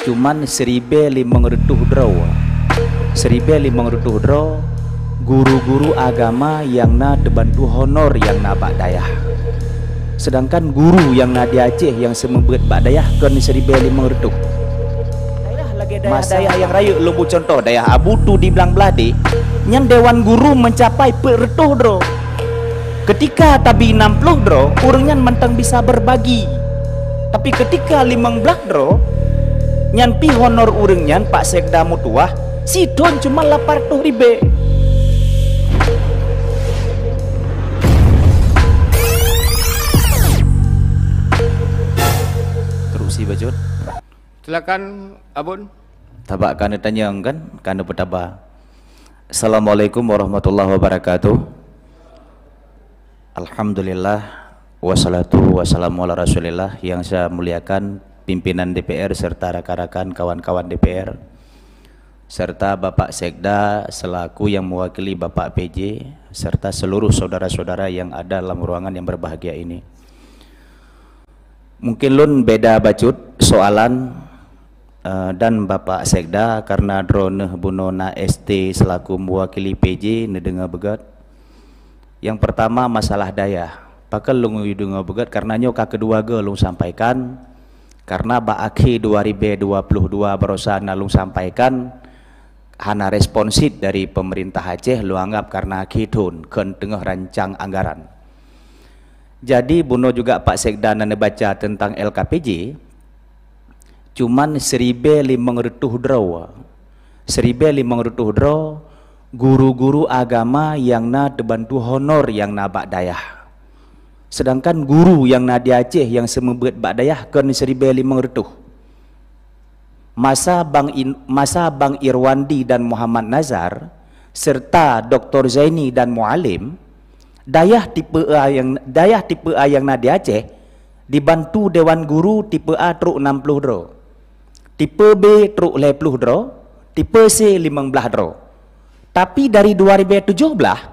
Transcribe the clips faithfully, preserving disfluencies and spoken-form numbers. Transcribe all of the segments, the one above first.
Cuman siribée limong reutôh droe. Siribée limong reutôh droe guru-guru agama nyang na teubantu honor nyang na bak dayah. Seudangkan guru nyang na di Aceh nyang seumeubeuet bak dayah kon siribée limong reutôh. Dayah lagée dayah-dayah nyang rayeuk, lôn bri cuntoh, dayah Abu Tu di Blang Blahdeh, nyan dewan guru meucapai peuet reutôh droe. Keutika tabi nam ploh droe, ureuëng nyan mantong bisa beurbagi. Tapi keutika limong blaih droe, nyan pih honor ureuëng nyan Pak Sekda meutuwah, sithon cuma lapan reutôh ribée. Terusi bacut. Silakan, Abon. Tabak ka neutanyong kan, ka neupeutaba. Assalamualaikum warahmatullahi wabarakatuh. Alhamdulillah, wassalatu wassalamu ala Rasulillah. Yang saya muliakan pimpinan D P R serta rakan-rakan kawan-kawan D P R, serta Bapak Sekda selaku yang mewakili Bapak P J, serta seluruh saudara-saudara yang ada dalam ruangan yang berbahagia ini. Mungkin lôn beda bacut soalan, eh, dan Bapak Sekda, karena droeneuh bunoe na S T selaku mewakili P J, neudeungoe beugét. Yang pertama, masalah dayah. Pakon lôn deungoe beugét, karena nyoe ka keudua goe lôn sampaikan, karena bak akhé dua ribée dua puluh dua baroesa na lôn sampaikan, hana responsif dari pemerintah Aceh, lôn anggap karena akhé thon, kon teungoh rancang anggaran. Jadi, bunoe juga Pak Sekda na neubaca tentang L K P J, cuman siribée limong reutôh droe. Siribée limong reutôh droe guru-guru agama nyang na teubantu honor nyang na bak dayah. Seudangkan guru nyang na di Aceh nyang seumeubeuet bak dayah kon siribée limong reutôh. Masa Bang In-, masa Bang Irwandi dan Muhammad Nazar, serta Doktor Zaini dan Mualim, dayah tipe A nyang, dayah tipe A nyang na di Aceh dibantu Dewan Guru tipe A trok nam ploh droe, tipe B trok lhée ploh droe, tipe C limong blaih droe. Tapi dari dua ribée tujoh blaih,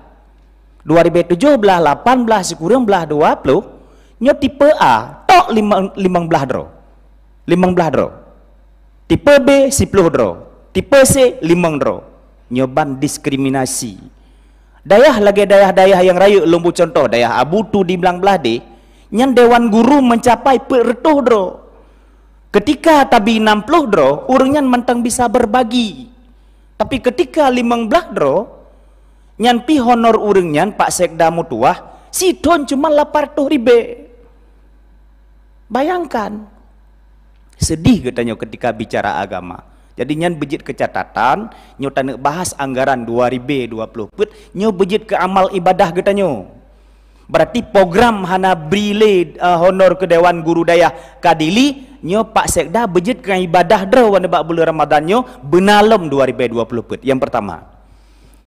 dua ribée tujoh blaih, lapan blaih, sikureueng blaih, dua ploh, nyoe tipe A tok limong, limong blaih droe. Limong blaih droe. Tipe B siploh droe. Tipe C limong droe. Nyoe ban diskriminasi. Dayah lagée dayah-dayah nyang rayeuk, lôn bri cuntoh, dayah Abu Tu di Blang Blahdeh, nyan dewan guru meucapai peuet reutôh droe. Keutika tabi nam ploh droe, ureuëng nyan mantong bisa beurbagi. Tapi keutika limong blaih droe, nyan pih honor ureuëng nyan Pak Sekda meutuwah, sithon cuma lapan reutôh ribée. Bayangkan, seudeh geutanyoe keutika bicara agama. Jadi nyan beujeuet keu catatan, nyoe taneuk bahas anggaran dua ribée dua ploh peuet, nyoe beujeuet keu amal ibadah geutanyoe. Berarti program hana bri lé, eh, honor keu Dewan Guru Dayah ka Dili, nyoe Pak Sekda beujeuet keu ibadah droe nibak buleuen Ramadhan nyoe beuna lom dua ribée dua ploh peuet. Nyang pertama.